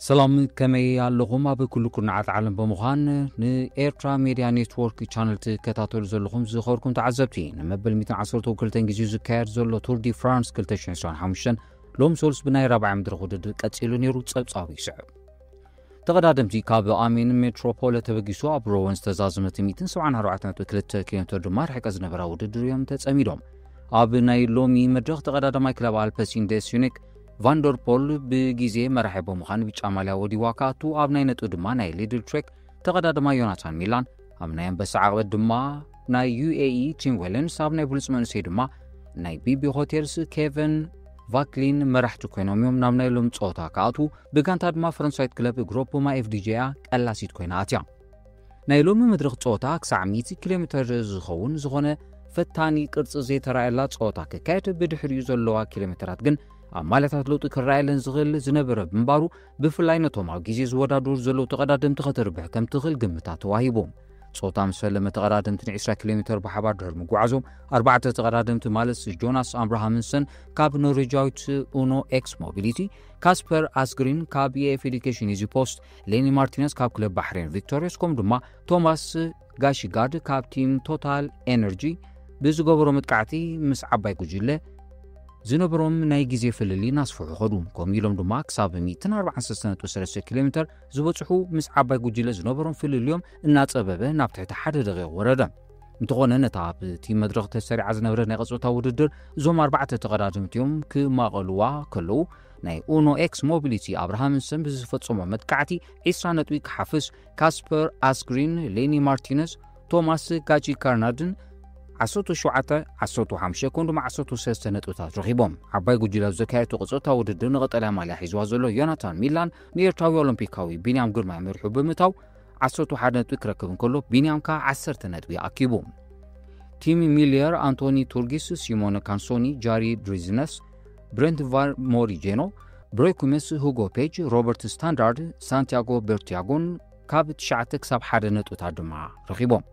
ሰላም፣ ከመይ ኣለኹም? ኣብ ኩሉ ኩርናዓት ዓለም ብምዃን ንኤርትራ ሜድያ ኔትወርክ ቻነል ትከታተሉ ዘለኹም ዝኸበርኩም ተዓዘብቲ፣ ንመበል ሚእትን ዓሰርተ ክልተን ግዜኡ ዝካየድ ዘሎ ቱር ዲ ፍራንስ ክልተ ሽሕን ዕስራን ሓሙሽተን ሎም ሶልስ ብናይ ራብዓይ መድረኽ ውድድር ቀጺሉ ነይሩ። ጸብጻቡ ይስዕብ። ተቐዳደምቲ ካብ ኣሜን ሜትሮፖለ ተበጊሱ ኣብ ሮወን ዝተዛዘመ ሚእትን ሰብዓን ኣርባዕተን ነጥቢ ክልተ ኪሎ ሜትር ድማ ርሕቀት ዝነበራ ውድድር እዮም ተጸሚዶም። ኣብ ናይ ሎሚ መድረኽ ተቐዳዳማይ ክለብ ኣልፐሲን ደስዩኒክ ቫንደርፖል ብግዜ መራሒ ብምዃን ብጫ ማልያ ወዲዋ ክኣቱ፣ ኣብ ናይ ነጥቢ ድማ ናይ ሊድል ትሬክ ተቐዳዳማይ ዮናታን ሚላን፣ ኣብ ናይ ኣንበሳ ዓቕበት ድማ ናይ ዩ ኤ ኢ ቲም ዌለንስ፣ ኣብ ናይ ብሉጽ መንእሰይ ድማ ናይ ቢቢ ሆቴልስ ኬቨን ቫክሊን መራሕቲ ኮይኖም እዮም ናብ ናይ ሎም ጸወታ ክኣትዉ። ብጋንታ ድማ ፈረንሳዊት ክለብ ግሮፖማ ኤፍ ዲ ጂ እያ ቀላሲት ኮይና ኣትያ። ናይ ሎሚ መድረኽ ጸወታ ክሳዕ ሚእቲ ኪሎ ሜትር ዝኸውን ዝኾነ ፈታኒ ቅርጺ ዘይተራእየላ ጸወታ ክካየድ፣ ብድሕሪኡ ዘለዋ ኪሎ ሜትራት ግን ኣብ ማልያታት ለውጢ ክረኣየለን ዝኽእል ዝነበረ ብምንባሩ፣ ብፍላይ ነቶም ኣብ ግዜ ዝወዳደሩ ዘለዉ ተቐዳደምቲ ከተርብሕ ከም ትኽእል ግምታት ተዋሂቡ። ጸወታ ምስ ፈለመ፣ ተቐዳደምቲ ን ዕስራ ኪሎ ሜትር ብሓባር ድሕሪ ምጉዓዞም፣ ኣርባዕተ ተቐዳደምቲ ማለት ጆናስ ኣብርሃምንሰን ካብ ኖርዌጃዊት ኡኖ ኤክስ ሞቢሊቲ፣ ካስፐር ኣስግሪን ካብ ኢ ኤፍ ኤዱኬሽን ኢዚ ፖስት፣ ሌኒ ማርቲነስ ካብ ክለብ ባሕሬን ቪክቶሪየስ፣ ከምኡ ድማ ቶማስ ጋሺጋድ ካብ ቲም ቶታል ኤነርጂ ብዝገበሮ መጥቃዕቲ ምስ ዓባይ ጉጅለ ዝነበሮም ናይ ግዜ ፍልልይ እናስፍሑ ኸዱ። ከምኡ ኢሎም ድማ ክሳብ ሚእትን ኣርባዓን ሰለስተን ነጥቢ ሰለስተ ኪሎ ሜትር ዝበጽሑ ምስ ዓባይ ጉጅለ ዝነበሮም ፍልልዮም እናጸበበ ናብ ትሕቲ ሓደ ደቂቕ ወረደ። እንተኾነ፣ ነታ ኣብቲ መድረኽ ተሰሪዓ ዝነበረት ናይ ቀጽታ ውድድር እዞም ኣርባዕተ ተቐዳደምቲ እዮም ክማቐልዋ ከለዉ፣ ናይ ኡኖ ኤክስ ሞቢሊቲ ኣብርሃምንሰን ብዝፈጸሞ መጥቃዕቲ ዕስራ ነጥቢ ክሓፍስ፣ ካስፐር ኣስግሪን፣ ሌኒ ማርቲነስ፣ ቶማስ ጋጂ ካርናድን ዓሰርተ ሸውዓተ፣ ዓሰርተ ሓሙሽተ ከምኡ ድማ ዓሰርተ ሰለስተ ነጥብታት ረኺቦም። ዓባይ ጉጅለ ኣብ ዘካየደቶ ቀጽታ ውድድር ንቐጠልያ ማልያ ሒዝዋ ዘሎ ዮናታን ሚላን ንኤርትራዊ ኦሎምፒካዊ ቢንያም ግርማይ መሪሑ ብምእታው ዓሰርተ ሓደ ነጥቢ ክረክብ እንከሎ፣ ቢንያም ከኣ ዓሰርተ ነጥቢ ኣኪቡ። ቲም ሚልየር፣ ኣንቶኒ ቱርጊስ፣ ሲሞነ ካንሶኒ፣ ጃሪ ድሪዝነስ፣ ብሬንት ቫን ሞሪጄኖ፣ ብሬኩመስ፣ ሁጎ ፔጅ፣ ሮበርት ስታንዳርድ፣ ሳንቲያጎ በርቲያጎን ካብ ትሽዓተ ክሳብ ሓደ ነጥብታት ድማ ረኺቦም።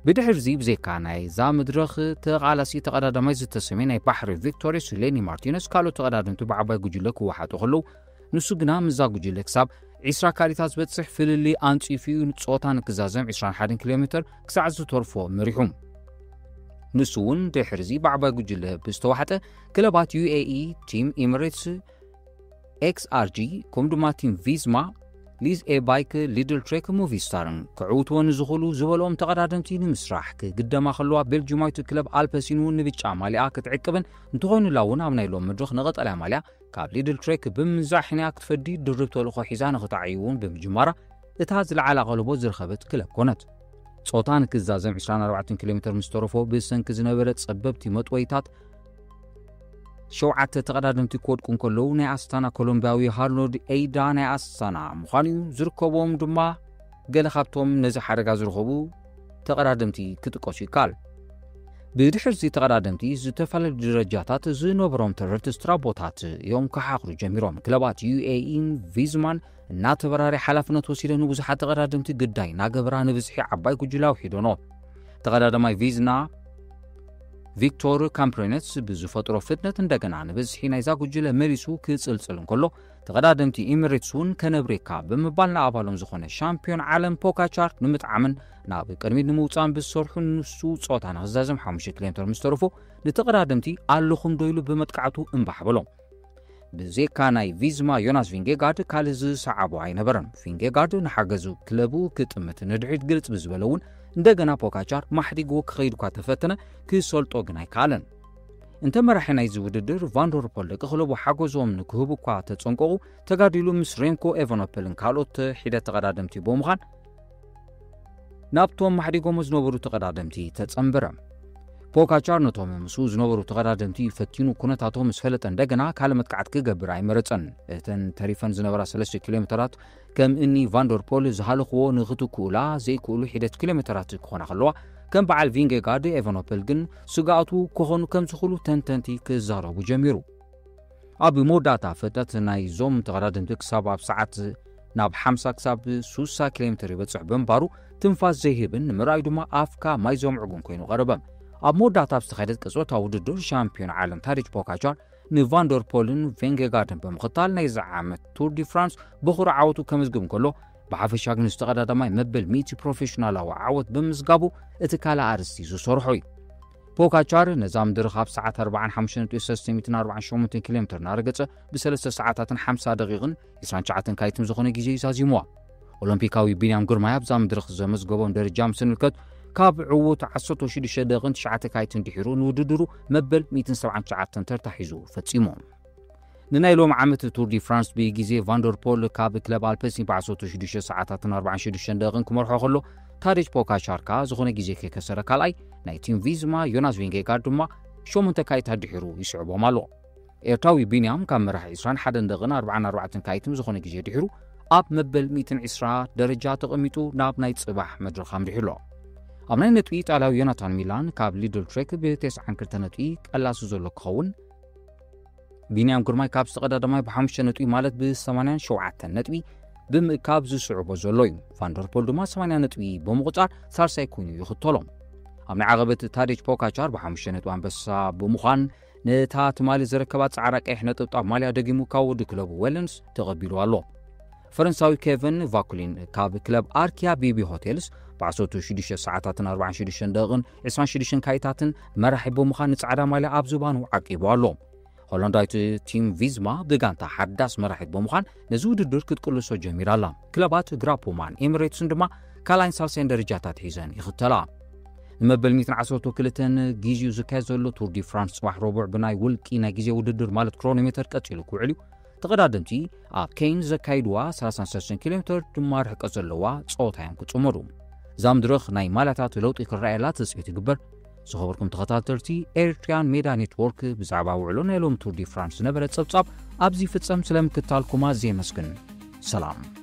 ብድሕርዚ ብዘይካ ናይዛ መድረኽ ተቓላሲ ተቐዳዳማይ ዝተሰምየ ናይ ባሕሪ ቪክቶሪየስ ሌኒ ማርቲነስ ካልኦት ተቐዳደምቲ ብዓባይ ጉጅለ ክወሓጡ ከለዉ፣ ንሱ ግና ምስዛ ጉጅለ ክሳብ ዕስራ ካልኢታት ዝበጽሕ ፍልልይ ኣንጺፉ እዩ ጸወታ ንክዛዘም ዕስራን ሓደን ኪሎ ሜትር ክሳዕ ዝተርፎ መሪሑ። ንሱ እውን ድሕርዚ ብዓባይ ጉጅለ ብዝተዋሕጠ ክለባት ዩ ኤ ኢ፣ ቲም ኤሚሬትስ፣ ኤክስ ኣር ጂ፣ ከምኡ ድማ ቲም ቪዝማ፣ ሊዝ ኤ ባይክ፣ ሊድል ትሬክ፣ ሙቪስታርን ክዕውትዎ ንዝኽእሉ ዝበልኦም ተቐዳደምቲ ንምስራሕ ክግደማ ከለዋ፣ ቤልጂማዊት ክለብ ኣልፐሲን እውን ንብጫ ማልያ ክትዕቅብን እንተኾይኑላ እውን ኣብ ናይ ሎም መድረኽ ንቐጠልያ ማልያ ካብ ሊድል ትሬክ ብምንዛሕ ሕንያ ክትፈዲ ድርብ ተልእኾ ሒዛ ንኽትዓዪ እውን ብምጅማራ እታ ዝለዓለ ኣቓልቦ ዝረኸበት ክለብ ኮነት። ጾታ ንክዛዘም ዕስራን ኣርባዕተን ኪሎ ሜትር ምስ ተረፎ ብሰንኪ ዝነበረ ጸበብቲ መጥወይታት ሸውዓተ ተቐዳደምቲ ክወድቁ እንከለዉ ናይ ኣስታና ኮሎምቢያዊ ሃርኖልድ ኤይዳ ናይ ኣስታና ምዃኑ እዩ። ዝርከብዎም ድማ ገለ ካብቶም ነዚ ሓደጋ ዝረኸቡ ተቐዳደምቲ ክጥቀሱ ይከኣል። ብድሕሪ እዚ ተቐዳደምቲ ዝተፈላለዩ ደረጃታት ዝነበሮም ተረርቲ ስትራቦታት እዮም ክሓኽሩ ጀሚሮም። ክለባት ዩ ኤ ኢን ቪዝማን እናተበራሪ ሓላፍነት ወሲደን ንብዙሓት ተቐዳደምቲ ግዳይ እናገበራ ንብዝሒ ዓባይ ጉጅለ ኣውሒዶኖ። ተቐዳዳማይ ቪዝና ቪክቶር ካምፕሬነትስ ብዝፈጥሮ ፍጥነት እንደገና ንብዝሒ ናይዛ ጉጅለ መሊሱ ክጽልጽል እንከሎ፣ ተቐዳደምቲ ኤሚሬትስ እውን ከነብሬካ ብምባል ንኣባሎም ዝኾነ ሻምፒዮን ዓለም ፖካቻር ንምጥዓምን ናብ ቅድሚት ንምውጻን ብዝሰርሑ ንሱ ጾታ ንኽዛዘም ሓሙሽተ ኪሎ ሜትር ምስ ተረፎ፣ ንተቐዳደምቲ ኣለኹም ዶ ኢሉ ብመጥቃዕቱ እምባሕ በሎም። ብዜካ ናይ ቪዝማ ዮናስ ቪንጌጋርድ ካልእ ዝሰዓቦ ኣይነበረን። ቪንጌጋርድ ንሓገዙ ክለቡ ክጥምት ንድሕሪት ግልጽ ብዝበለ እውን እንደገና ፖካቻር ማሕዲግዎ ክኸይድ እኳ ተፈተነ፣ ክሰልጦ ግን ኣይከኣለን። እንተ መራሒ ናይዚ ውድድር ቫንደርፖል ደቂ ክለቡ ሓገዞም ንክህቡ እኳ ተጸንቀቑ፣ ተጋዲሉ ምስ ሬምኮ ኤቨኖፐልን ካልኦት ሒደት ተቐዳደምቲ ብምዃን ናብቶም ማሕዲጎሞ ዝነበሩ ተቐዳደምቲ ተጸንበረ። ፖካቻር ነቶም ምስኡ ዝነበሩ ተቐዳደምቲ ፈቲኑ ኩነታቶም ምስ ፈለጠ እንደገና ካልእ መጥቃዕቲ ክገብር ኣይመረጸን። እተን ተሪፈን ዝነበራ ሰለስተ ኪሎ ሜተራት ከም እኒ ቫንደርፖል ዝሃለኽዎ ንኽትክኡላ ዘይክእሉ ሒደት ኪሎ ሜተራት ክኾና ከለዋ፣ ከም በዓል ቪንጌጋርድ ኤቨኖፐል ግን ስግኣቱ ክኾኑ ከም ዝኽእሉ ተንተንቲ ክዛረቡ ጀሚሩ። ኣብ መወዳእታ ፍጥነት ናይዞም ተቐዳደምቲ ክሳብ ኣብ ሰዓት ናብ ሓምሳ ክሳብ ሱሳ ኪሎ ሜትር ይበጽሕ ብምንባሩ ትንፋስ ዘይህብን ንምርኣዩ ድማ ኣፍካ ማይ ዘምዕጉን ኮይኑ ቀረበ። ኣብ መወዳእታ ኣብ ዝተኻየደት ቅጽበታዊ ውድድር ሻምፒዮን ዓለም ታዲች ፖካቻር ንቫንደርፖልን ቬንጌጋርድን ብምኽታል ናይዚ ዓመት ቱር ዲ ፍራንስ በኹሪ ዓወቱ ከመዝግብ እንከሎ፣ ብሓፈሻ ግን ዝተቐዳዳማይ መበል ሚእቲ ፕሮፌሽናላዊ ዓወት ብምዝጋቡ እቲ ካልእ ኣርእስቲ ዝሰርሖ እዩ። ፖጋቻር ነዛ ምድሪ ካብ ሰዓት ኣርባዓን ሓሙሽተ ነጥቢ ሰለስተ ሚእትን ኣርባዓን ሸሞንተን ኪሎ ሜትር እናረገጸ ብሰለስተ ሰዓታትን ሓምሳ ደቂቕን ዕስራን ትሽዓተን ካይትን ዝኾነ ግዜ እዩ ዛዚምዋ። ኦሎምፒካዊ ቢንያም ግርማይ ኣብዛ መድረኽ ዘመዝገቦም ደረጃ ምስ እንምልከት፣ ካብ ዕዉት ዓሰርተ ሽዱሽተ ደቂቕን ትሽዓተ ካይትን ድሒሩ ንውድድሩ መበል ሚእትን ሰብዓን ትሽዓተን ተርታ ሒዙ ፈጺሙ። ንናይ ሎም ዓመት ቱር ዲ ፍራንስ ብግዜ ቫንደርፖል ካብ ክለብ ኣልፐሲን ብ ዓሰርተ ሽዱሽተ ሰዓታትን ኣርባዓን ሽዱሽተ ደቂቕን ክመርሖ ከሎ፣ ታዴጅ ፖጋቻር ከኣ ዝኾነ ግዜ ከይከሰረ ካልኣይ፣ ናይ ቲም ቪዝማ ዮናስ ቪንጌጋርድ ድማ ሸሞንተ ካይታት ድሒሩ ይስዕቦም ኣሎ። ኤርትራዊ ቢንያም ካብ መራሒ ዕስራን ሓደን ደቂቕን ኣርባዓን ኣርባዕተን ካይትን ዝኾነ ግዜ ድሒሩ ኣብ መበል ሚእትን ዕስራ ደረጃ ተቐሚጡ ናብ ናይ ጽባሕ መድረኽ ኣምሪሑ ኣሎ። ኣብ ናይ ነጥቢ ኢጣልያዊ ዮናታን ሚላን ካብ ሊድል ትሬክ ብተስዓን ክልተ ነጥቢ ቀላሲ ዘሎ ክኸውን፣ ቢንያም ግርማይ ካብ ዝተቐዳዳማይ ብሓሙሽተ ነጥቢ ማለት ብሰማንያን ሸውዓተን ነጥቢ ብምእካብ ዝስዕቦ ዘሎ እዩ። ቫንደርፖል ድማ ሰማንያ ነጥቢ ብምቑጻር ሳልሳይ ኮይኑ ይኽተሎ። ኣብ ናይ ዓቐበት ታዴጅ ፖጋቻር ብሓሙሽተ ነጥቢ ኣንበሳ ብምዃን ነታ ትማሊ ዝረከባ ጻዕዳ ቀይሕ ነጠብጣብ ማልያ ደጊሙ ካብ ወዲ ክለቡ ዌለንስ ተቐቢሉ ኣሎ። ፈረንሳዊ ኬቨን ቫኩሊን ካብ ክለብ ኣርኪያ ቢቢ ሆቴልስ ብ ዓሰርተ ሽዱሽተ ሰዓታትን ኣርባዓን ሽዱሽተ ደቂቕን ዕስራን ሽዱሽተ ካይታትን መራሒ ብምዃን ንጻዕዳ ማልያ ኣብ ዝባኑ ዓቂቡ ኣሎ። ሆላንዳዊት ቲም ቪዝማ ብጋንታ ሓዳስ መራሒት ብምዃን ነዚ ውድድር ክትቅልሶ ጀሚራ ኣላ። ክለባት ግራፖማን ኤሚሬትስን ድማ ካልኣይን ሳልሳይን ደረጃታት ሒዘን ይኽተላ። ንመበል ሚእትን ዓሰርተ ክልተን ግዜኡ ዝካየድ ዘሎ ቱር ዲ ፍራንስ ጽባሕ ረቡዕ ብናይ ውልቂ ናይ ግዜ ውድድር ማለት ክሮኖሜተር ቀጺሉ ክውዕል እዩ። ተቐዳደምቲ ኣብ ኬን ዘካይድዋ ሰላሳን ሰለስተን ኪሎ ሜትር ድማ ርሕቀት ዘለዋ ጸወታ እዮም ክጽመዱ። እዛ መድረኽ ናይ ማልያታት ለውጢ ክረኣየላ ትጽቢት ይግበር። ዝኸበርኩም ተኸታተልቲ ኤርትሪያን ሜዳ ኔትወርክ፣ ብዛዕባ ውዕሎ ናይ ሎም ቱር ዲ ፍራንስ ዝነበረ ጸብጻብ ኣብዚ ፍጸም። ስለ ምክታልኩም ኣዝየ የመስግን። ሰላም።